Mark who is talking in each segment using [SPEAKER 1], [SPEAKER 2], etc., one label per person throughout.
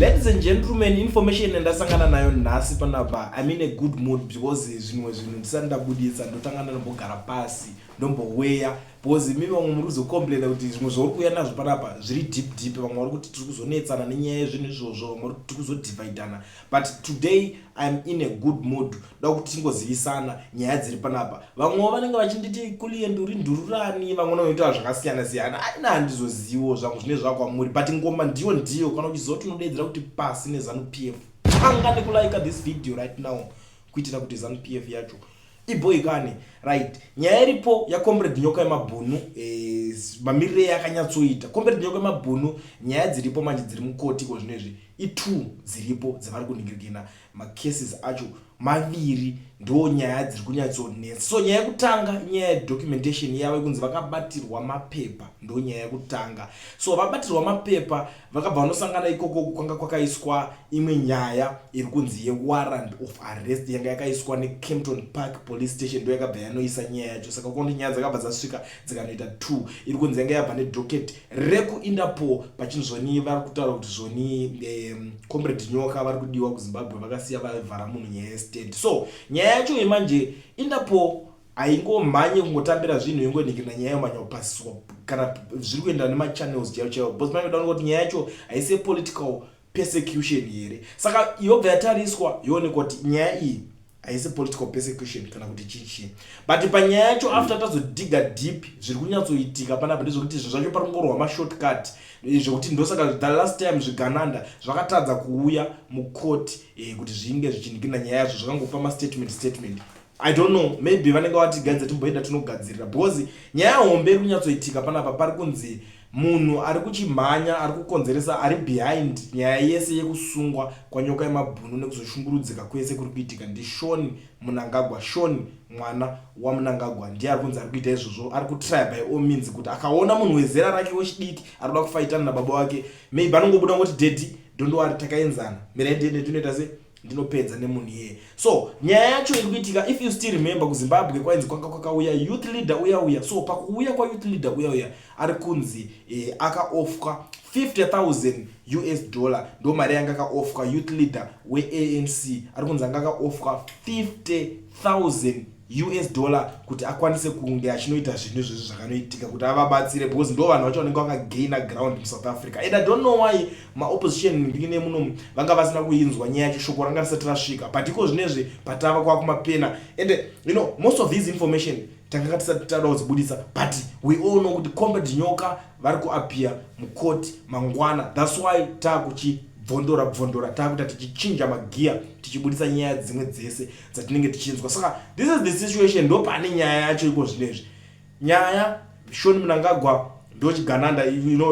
[SPEAKER 1] Ladies and gentlemen, information yandasangana nayo nhasi panapa, I'm in a good mood because zvimwe zvinhu ndisati ndabudisa ndotanga ndanombogara pasi, ndomboweya, because imi vamwe muri kuzocomplaina kuti zvimwe zvauri kuuya nazvo panapa zviri deep deep. Vamwe vari kuti tiri kuzonetsana nenyaya yezvinhu izvozvo, vamwe vari kuti tiri kuzodivhaidhana, but today I'm in a good mood. Da kuti tingozivisana nyaya dziri panapa. Vamwewo vanenge vachinditi kuliend uri ndururani, vamwe vanoitaura zvakasiyana siyana. Aina, handizozivo zvangu zvine zvakwamuri, but ngoma ndiyo ndiyo. Kana uchiziva kuti unodeedzera kuti pasi neZANU PF, tanga nekulaika this video right now kuitira kuti ZANU PF yacho iboikane. Right, nyaya iripo yacomrade Nyoka Yemabhunu, mamiriro yakanyatsoita Comrade Nyoka Yemabhunu, nyaya dziripo manje dziri mukoti ko zvinezvi i2 dziripo dzavari kuningirikina. Macases acho maviri, ndo nyaya dziri kunyatsonetsa. So nyaya yekutanga inyaya yedocumentation yavo yekunzi vakabatirwa mapepa, ndo nyaya yekutanga. So vabatirwa mapepa, vakabva vanosangana ikoko kwanga kwakaiswa imwe nyaya iri kunzi yewarrant of arrest yanga yakaiswa neKempton Park Police Station, ndo yakabva yanoisa nyaya yacho. Saka kuona nyaya dzakabva dzasvika dzikanoita two, iri kunzi yanga yabva nedocket rekuInterpol pachinzi zvoni vari kutaura kuti zvoni Comrade Nyoka vari kudiwa kuZimbabwe, vakasiya vavhara munhu nyaya yestate. So nyaya yacho yemanje, Interpol haingomhanye kungotambira zvinhu ingonhikirina nyaya yomanya kupasiswa kana zviri kuenda nemachannels chaivo chaivo, because manje kuda kuti nyaya yacho haisi yepolitical persecution here. Saka yobva yatariswa, yoonekwa kuti nyaya iyi haisi political persecution kana kuti chichii. But panyaya yacho, after tazodhiga deep, zviri kunyatsoitika panapa ndezvekuti zvinhu zvacho pari kungorwa mashortcut, zvekuti ndosaka the last time zvigananda zvakatadza kuuya mukoti kuti zvinge zvichinhikirina nyaya yazvo, zvakangopa mastatement statement. I don't know, maybe vanenge vatigadza timboenda tinogadzirira, because nyaya hombe iri kunyatsoitika panapa, pari kunzi munhu ari kuchimhanya, ari kukonzeresa, ari behind nyaya yese yekusungwa kwaNyoka Yemabhunu nekuzoshungurudzika kwese kuri kuitika ndiSean Mnangagwa. Sean mwana waMnangagwa ndiye ari kunzi ari kuita izvozvo. Ari kutry by all means kuti akaona munhu wezera rake wechidiki ari kuda kufaitana nababa wake, maybe anongobuda ngoti, "Daddy, don't worry, takaenzana, mirai ndiende tinoita se ndinopedza nemunhu iyeye." So nyaya yacho iri kuitika, if you still remember, kuZimbabwe kwainzi kwanga kwakauya youth leader uya uya. So pakuuya kwayouth leader uya uya, ari kunzi akaofferwa 50,000 US dollar, ndo mari yanga akaofferwa youth leader weANC. Ari kunzi anga akaofferwa 50,000 US dollar kuti akwanise kunge achinoita zvinhu izvozvi zvakanoitika kuti avabatsire, because ndo vanhu vacho vanenge vakagaina ground muSouth Africa. And I don't know why maopposition ndine muno vanga vasina kuinzwa nyaya yacho, shoko ranga risati rasvika. But iko zvinezvi patava kwakumapena, and most of this information tanga tisati tada kudzibudisa, but we all know kuti Comrade Nyoka vari kuappear mucourt mangwana. That's why taakuchibvondora bvondora, taakuita tichichinja magiya, tichibudisa nyaya dzimwe dzese dzatinenge tichinzwa. Saka this is the situation, ndo pane nyaya yacho iko zvinezvi. Nyaya Sean Mnangagwa ndochigananda.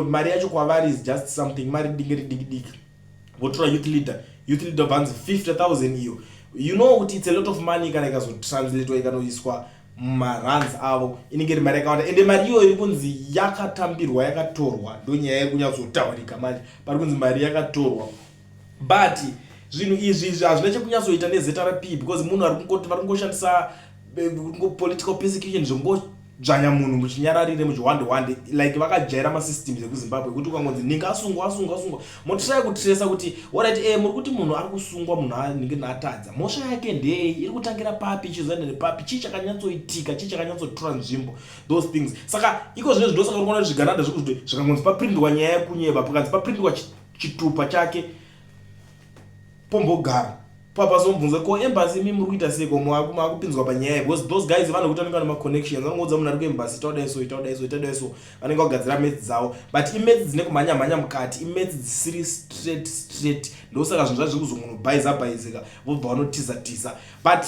[SPEAKER 1] Mari yacho kwavari is just something, mari dinge ridiki diki. Votora youth leader, youth leader bvanzi 50,000 iyo, you know kuti it's a lot of money. Kana ikazotranslatewa, ikanoiswa mumarands avo, inenge iri mari yakawanda. Ende mari iyoyo iri kunzi yakatambirwa, yakatorwa. Ndo nyaya iri kunyatsotaurika manje, pari kunzi mari yakatorwa. But zvinhu izvi izvi hazvina chekunyatsoita neZRP, because munhu ari kungoti vari kungoshandisa political persecution, zvongodzvanya munhu muchinyararire, muchihwande hwande, like vakajaira masystems ekuZimbabwe kuti ukangonzi ninga asungwa, asungwa, asungwa, motry kutracer kuti alright, muri kuti munhu ari kusungwa, munhu anenge naatadza, mhosva yake ndei, iri kutangira papi, ichizoenda nepapi, chii chakanyatsoitika, chii chakanyatsotora nzvimbo, those things. Saka iko zvino ndosaka uri kuona kuti zvigananda zvekuti zvikangonzi paprindwa nyaya yekunyeba, pakanzi paprindwa chitupa chake, pombogara papazomubvunza ko embassy, imi muri kuita seiko makupinzwa panyaya? Because those guys vanokuti vanenge vane maconnections, vanongoudza munhu ari kuembassy, "Taudai so, itaudai so, itaudai so." Vanenge vagadzira maths dzavo, but imaths dzine kumhanya mhanya mukati, imaths dzisiri straight straight. Ndosaka zvinhu zvacho zviri kuzongonobhaiza bhaizika, vobva vanotiza tiza. But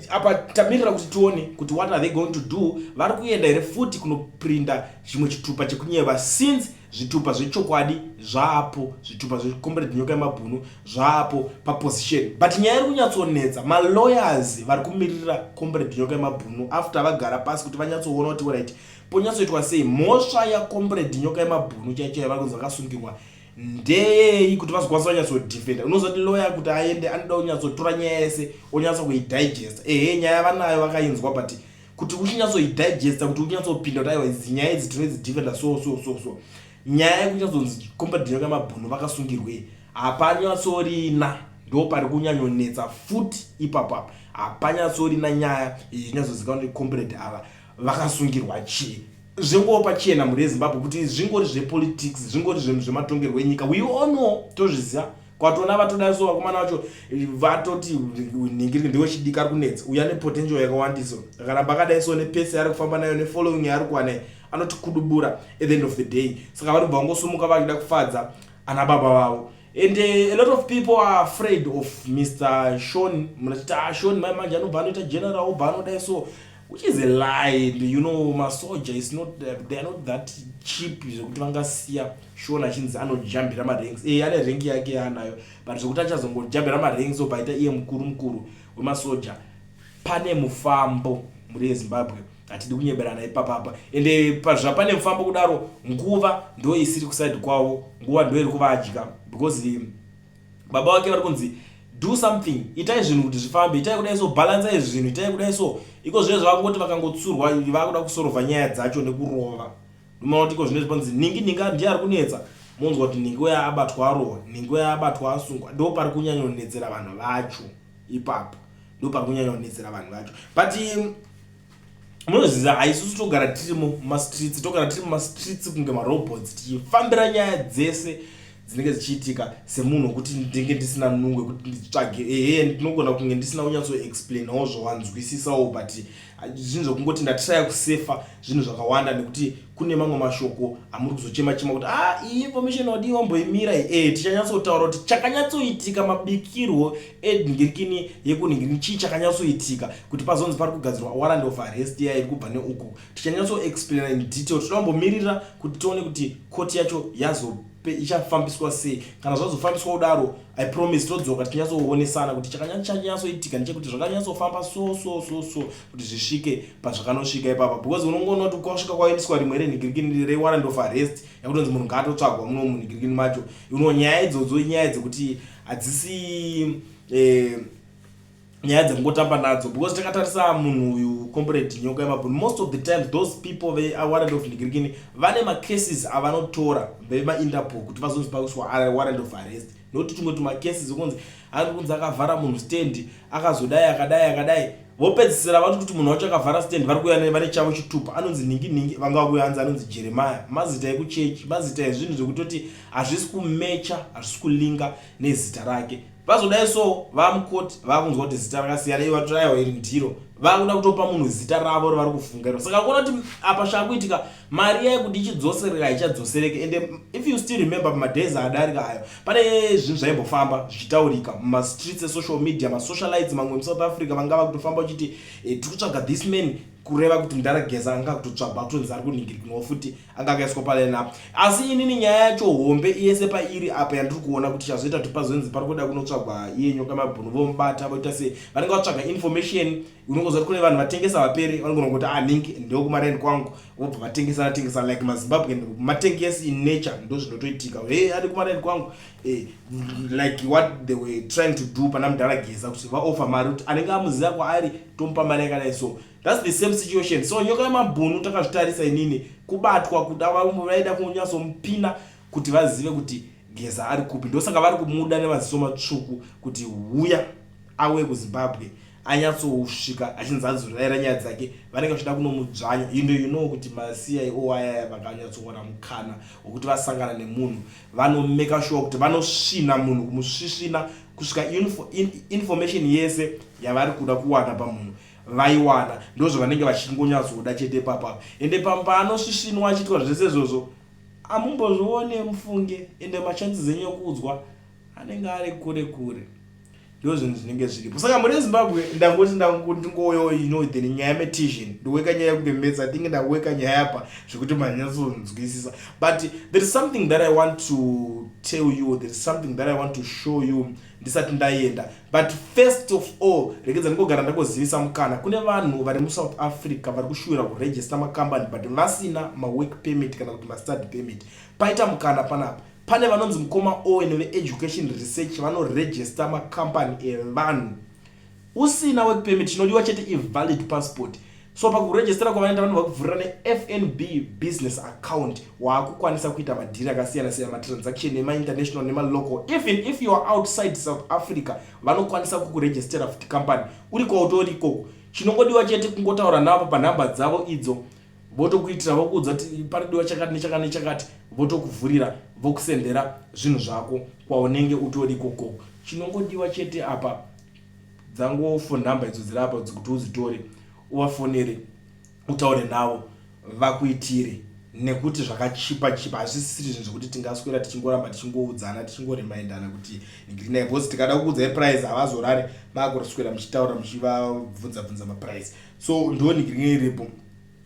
[SPEAKER 1] apa tamirira kuti tione kuti what are they going to do. Vari kuenda here futi kunoprinda chimwe chitupa chekunyeva, since zvitupa zvechokwadi zvaapo, zvitupa zvecomrade Nyoka Yemabhunu zvaapo paposition? But nyaya iri kunyatsonetsa, malawyers vari kumirira Comrade Nyoka Yemabhunu, after vagara pasi kuti vanyatsoona kuti right, ponyatsoitwa sei, mhosva yacomrade Nyoka Yemabhunu chaichai vari kunzi vakasungirwa ndeyei, kuti vazokwanisa kunyatsodefenda. Unozoti lawyer kuti aende anoda kunyatsotora nyaya yese, onyatsa kuidigesta. Ehe, nyaya vanayo, vakainzwa, but kuti uchinyatsoidigesta, kuti unyatsopinda kuti aiwa, idzi nyaya idzi tinoidzidefenda so so so so. Nyaya yekunyatsozi Comrade Nyoka Mabhunu vakasungirwei hapanyatsorina, ndo pari kunyanyonetsa futi ipapapa. Hapanyatsorina nyaya inyatsozikanwa kuti comrade ava vakasungirwa chii. Zvingova pachena, mhuri yeZimbabwe, kuti zvingori zvepolitics, zvingori zvematongerwo enyika. We all know, tozviziva. Kwatona vatodai so, vakomana vacho vatoti nhingiri ndewechidiki ari kunetsa uyu, ane potential yakawandisa. Akaramba akadai so, nepace yaari kufamba nayo, nefollowing yaari kuwana, anoti kudubura at the end of the day. Saka vari kubva vangosumuka vachida kufadza ana baba vavo. And a lot of people are afraid of Mr Sean. Munachiti, "Ah, Sean mai manje anobva anoita general, obva anodai so," which is a lie. And you know masoja is not, they are not that cheap zvekuti vangasiya Sean achinzi anojambira maranks. E, ane rank yake yaanayo, but zvekuti achazongojambira maranks obva aita iye mukuru mukuru wemasoja, pane mufambo, mhuri yeZimbabwe. Hatidi kunyeberana ipapapa. Ende pazvapane mufambo kudaro, nguva ndo isiri kuside kwavo, nguva ndo iri kuvadya, because baba vake vari kunzi, "Do something, itai zvinhu kuti zvifambe, itai kudai so, balansai zvinhu, itai kudai so." Iko zvinezvi vakungoti vakangotsurwa, vakuda kusorovha nyaya dzacho nekurova. Ndomaona kuti iko zvinezvi panzi ningi ningi ndiye ari kunetsa. Monzwa kuti ningi uya abatwa arohwa, ningi uya abatwa asungwa. Ndo pari kunyanyonetsera vanhu vacho ipapo, ndo pari kunyanyonetsera vanhu vacho. But munoziva, haisusu togara tirimo mumastreets, togara tiri mumastreets kunge marobots, tichifambira nyaya dzese dzinenge dzichiitika. Semunhu wekuti ndinge ndisina nungo yekuti nditsvage, ehe, ndinogona kunge ndisina kunyatsoexplainawo zvawanzwisisawo, but zvinhu zvekungoti ndatraya kusefa zvinhu zvakawanda, nekuti kune mamwe mashoko amuri kuzochema chema kuti, "Ah, iyi information wadii wamboimira?" E, tichanyatsotaura kuti chakanyatsoitika, mabikirwo enhingirikini yekunhingirikini, chii chakanyatsoitika kuti pazonzi pari kugadzirwa warrant of arrest iya iri kubva neuku. Tichanyatsoexplaina in detail. Toda kumbomirira kuti tione kuti koti yacho yazo ichafambiswa sei. Kana zvazofambiswa kudaro, I promise todzoka tichinyatsoonesana kuti chakanyatsoitika ndechekuti zvakanyatsofamba so so so so kuti zvisvike pazvakanosvika ipapa, because unongoona kuti kwasvika kwaendeswa rimwe renhingirikini rewarrant of arrest yakutonzi munhu ngaatotsvagwa muno munhingirikini macho. Uno nyaya idzodzo inyaya dzekuti hadzisi nyaya dzekungotamba nadzo, because takatarisa munhu uyu, Comrade Nyoka Yemabhunu, most of the times those people vewarrant of nhingirikini vane macases avanotora vemaInterpol kuti vazonzi pakuiswa warrant of arrest, nokuti tumwe tumacases ekunzi ari kunzi akavhara munhu stand, akazodai, akadai, akadai, vopedzisira vati kuti munhu wacho akavhara stand, vari kuuya vane chavo chitupa, anonzi ningi ningi, vanga vakuuya anzi anonzi Jeremaya, mazita ekuchechi, mazita ezvinhu zvekutoti hazvisi kumecha, hazvisi kulinga nezita rake. Vazodai so, vamukoti vakunzwa kuti zita rakasiyana, ivo vatori, "Aiwa, iri ndiro." Vakuda kutopa munhu zita ravo ravari kufunga. Saka kuona kuti apa zvakuitika, mari yayo kuti ichidzosereka haichadzosereke. And if you still remember, pamadays adarika ayo, pane zvinhu zvaimbofamba zvichitaurika mumastreets esocial media, masocialites mamwe muSouth Africa vanga vakutofamba vachiti, "Tiri kutsvaga this man," kureva kuti mudhara Geza anga kutotsvagwa, kutonzi ari kunhingirikinawo futi, anga akaiswa paline up. Asi inini nyaya yacho hombe yese pairi apa yandiri kuona kuti chazoita kuti pazonzi pari kuda kunotsvagwa iye Nyoka Mabhunu, vomubata voita sei, vanenge vatsvaga information. Unongoziva kuti kune vanhu vatengesa vapere, vanogona kuti, "Ah, ningi ndewekumaraini kwangu," vobva vatengesa tengesa like maZimbabwean matengesi in nature. Ndo zvinotoitika, "He, ari kumaraini kwangu." Like what they were trying to do pana mudhara Geza, kuti vaoffer mari kuti anenge amuziva kwaari tomupa mari yakadai. So that's the same situation. So Nyoka Yemabhunu, takazvitarisa inini, kubatwa kuda vaida kunyatsomupina kuti vazive kuti Geza ari kupi. Ndosaka vari kumuda nemaziso matsvuku kuti huya auye kuZimbabwe, anyatsosvika achinzi adzorayira nyaya dzake. Vanenge vachida kunomudzvanya. You know kuti maCIO ayaya vakanyatsowana mukana wekuti vasangana nemunhu, vanomeka sure kuti vanosvina munhu, kumusvisvina kusvika information yese yavari kuda kuwana pamunhu vaiwana. Ndo zvavanenge vachingonyatsoda chete papa. Ende paanosvisvinwa achiitwa zvese izvozvo, amumbozvione mufunge. Ende machances enyu ekuudzwa anenge ari kure kure. Ndo zvinhu zvinenge zviripo. Saka mhuri yeZimbabwe, ndangoti ndingoyo then nyaya yemetision, ndoweka nyaya yekunge maths. I think ndaweka nyaya apa zvekuti manyatsonzwisisa. But there is something that I want to tell you, there is something that I want to show you ndisati ndaenda. But first of all, regedza ndingogara ndangozivisa mukana kune vanhu vari muSouth Africa vari kushuwira kuregister makambani but vasina mawork permit kana kuti mastudy permit. Paita mukana panapa. Pane vanonzi mukoma Owen veEducation Research, vanoregister makambani evanhu usina work permit. Chinodiwa chete ivalid passport. So pakurejistera kwavanoita, vanobva kuvhurira neFNB business account. Waakukwanisa kuita madhiri akasiyana siyana, matransaction emainternational nemalocal. Even if you are outside South Africa, vanokwanisa kukurejistera futi company uri kwautori ikoko. Chinongodiwa chete kungotaura navo panhamba dzavo idzo, votokuitira, vokuudza kuti panodiwa chakati nechakati nechakati, votokuvhurira, vokusendera zvinhu zvako kwaunenge utori ikoko. Chinongodiwa chete apa dzango phone number idzo dziri apa kuti udzitore, uvafonere, utaure navo, vakuitire, nekuti zvakachipa chipa. Hazvisisiri zvinhu zvekuti tingaswera tichingoramba tichingoudzana, tichingoremindana kuti green, because tikada kuudzai price havazorare makuraswera muchitaura, muchivabvunza bvunza maprice. So ndoni green iripo.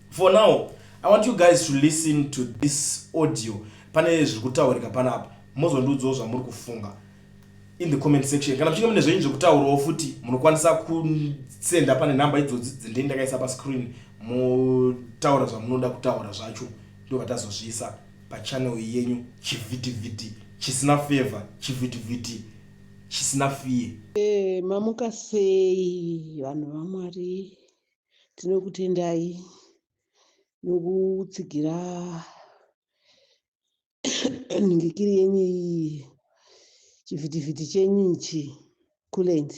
[SPEAKER 1] For now, I want you guys to listen to this audio. Pane zviri kutaurika panapa, mozondiudzawo zvamuri kufunga in the comment section. Kana muchinge mune zvenyu zvekutaurawo futi, munokwanisa kusenda pane nhamba idzodzi dzendei ndakaisa pascreen, motaura zvamunoda kutaura zvacho. Ndobva tazozviisa pachannel yenyu, chivhitivhiti chisina favor, chivhitivhiti chisina fear.
[SPEAKER 2] Mamuka sei, vanhu vaMwari? Tinokutendai nokutsigira nhingikiri yenyu iyi, chivhitivhiti chenyu ichi, Kulend.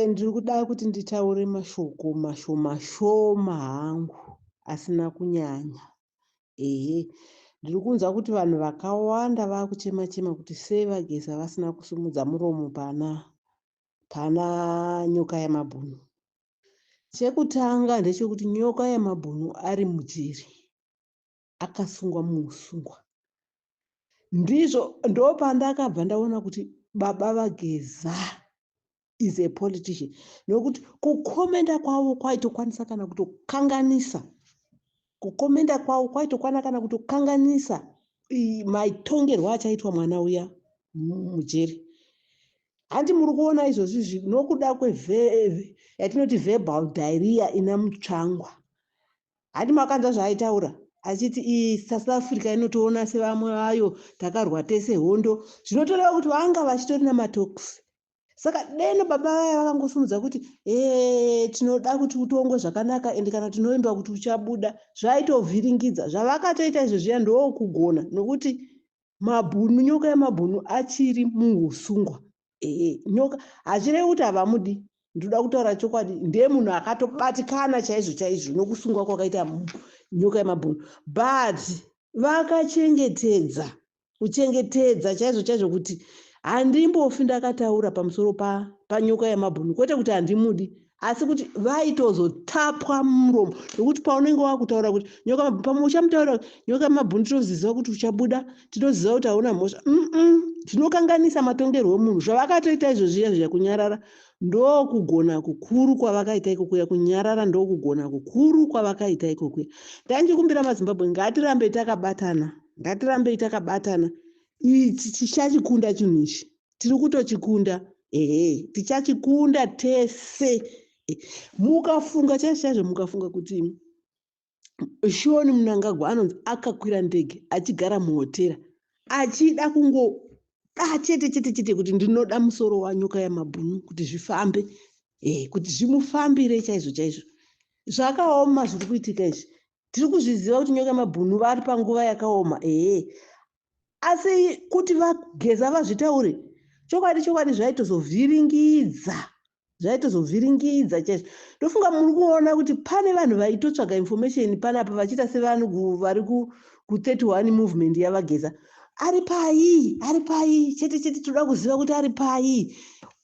[SPEAKER 2] Ndiri kuda kuti nditaure mashoko mashoma shoma hangu asina kunyanya. Ehe, ndiri kunzwa kuti vanhu vakawanda vakuchema chema kuti sei vaGeza vasina kusumudza muromo pana Nyoka Yamabhunu. Chekutanga ndechekuti Nyoka Yamabhunu ari mujeri, akasungwa muusungwa. Ndizvo ndopandakabva ndaona kuti baba vaGeza is a politician, nokuti kukomenda kwavo kwaitokwanisa kana kutokanganisa, kukomenda kwavo kwaitokwana kana kutokanganisa maitongerwo achaitwa mwana uya mujeri. Handi muri kuona izvozvi izvi nokuda kwe yatinoti verbal diarrhea ina Mutsvangwa? Handi makanzwa zvaaitaura achiti South Africa inotoona sevamwe vayo, takarwa tese hondo? Zvinotoreva kuti vanga vachitori namatalks. Saka deno baba vaya vakangosumudza kuti e tinoda kuti utongwe zvakanaka, ende kana tinoimba kuti uchabuda, zvaitovhiringidza. Zvavakatoita izvo zviya ndokugona, nokuti mabhunu, Nyoka Yemabhunu achiri muusungwa. Ee, Nyoka hazvirevi kuti havamudi. Ndoda kutaura chokwadi, ndiye munhu akatobatikana chaizvo chaizvo nokusungwa kwakaita Nyoka Yemabhunu, but vakachengetedza, kuchengetedza chaizvo chaizvo kuti handimbofi ndakataura pamusoro paNyoka Yemabhunu. Kwete kuti handimudi, asi kuti vaitozotapwa muromo, nokuti paunenge wakutaura kuti Nyoka, pamwe uchamutaura Nyoka Yemabhunu, tinoziva kuti uchabuda, tinoziva kuti hauna mhosva. Zvinokanganisa matongerwo emunhu. Zvavakatoita izvo zviya zviya, kunyarara ndokugona kukuru kwavakaita ikokuya. Kunyarara ndokugona kukuru kwavakaita ikokuya. Ndanjikumbira maZimbabwe, ngatirambei takabatana, ngatirambei takabatana. Ichi tichachikunda, chinhu ichi tiri kutochikunda. Ehe, tichachikunda tese. Mukafunga chaizvo chaizvo, mukafunga kuti Sean Mnangagwa anonzi akakwira ndege achigara muhotera, achida kungoda chete chete chete kuti ndinoda musoro waNyoka Yamabhunu kuti zvifambe, kuti zvimufambire chaizvo chaizvo. Zvakaoma zviri kuitika izvi. Tiri kuzviziva kuti Nyoka Yamabhunu vari panguva yakaoma, ehe, asi kuti vaGeza vazvitaure chokwadi chokwadi, zvaitozovhiringidza, zvaitozovhiringidza chaizvo. Ndofunga muri kuona kuti pane vanhu vaitotsvaga information panapa vachiita sevanhu vari ku31 movement yavaGeza. Ari pai? Ari pai? Chete chete toda kuziva kuti ari pai.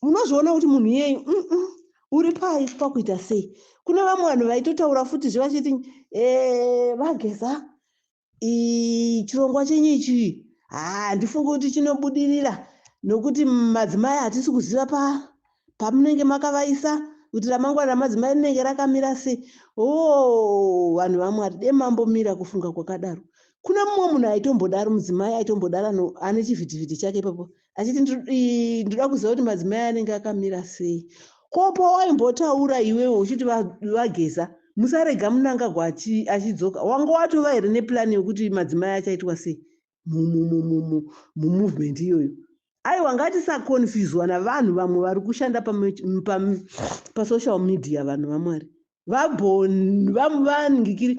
[SPEAKER 2] Unozviona kuti munhu iyeyu uri pai pakuita sei. Kune vamwe vanhu vaitotaura futi zve vachiti vaGeza, chirongwa chenyu ichi handifungi kuti chinobudirira, nokuti madzimai hatisi kuziva pamunenge makavaisa, kuti ramangwana ramadzimai rinenge rakamira sei. O, vanhu vaMwari, demambomira kufunga kwakadaro. Kuna mumwe munhu aitombodaro, mudzimai aitombodaro ane chivhitivhiti chake ipapo, achiti ndoda kuziva kuti madzimai anenge akamira sei. Ko pawaimbotaura iwewe uchiti vaGeza musarega Mnangagwa achidzoka, wanga watova here neplani yekuti madzimai achaitwa sei mumovement iyoyo? Aiwa, ngatisakonfuzwa navanhu vamwe vari kushanda pasocial media. Vanhu vaMwari. Vaningikiri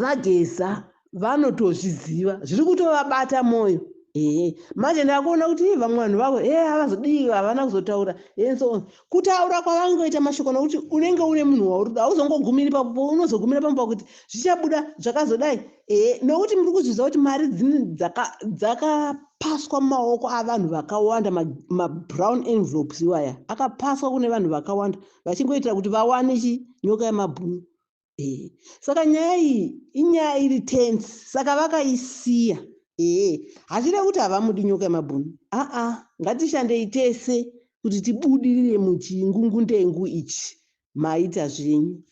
[SPEAKER 2] vaGeza vanotozviziva, zviri kutovabata mwoyo. Ehe, manje ndakuona kuti ii, vamwe vanhu vavo e havazodii, havana kuzotaura and so on. Kutaura kwavangoita mashoko, nokuti unenge une munhu wauri, hauzongogumiri papo, unozogumira pamwe pakuti zvichabuda zvakazodai. Ehe, nokuti muri kuzviziva kuti mari dzakapaswa mumaoko avanhu vakawanda, mabrown envelopes iwaya akapaswa kune vanhu vakawanda vachingoitira kuti vawane chi Nyoka Yemabhunu. Ehe, saka nyaya iyi inyaya iri tense, saka vakaisiya. Ehe, hazvide kuti havamudi Nyoka Yemabhunu. Aa, ngatishandei tese kuti tibudirire muchingungundengu ichi. Maita zvenyu.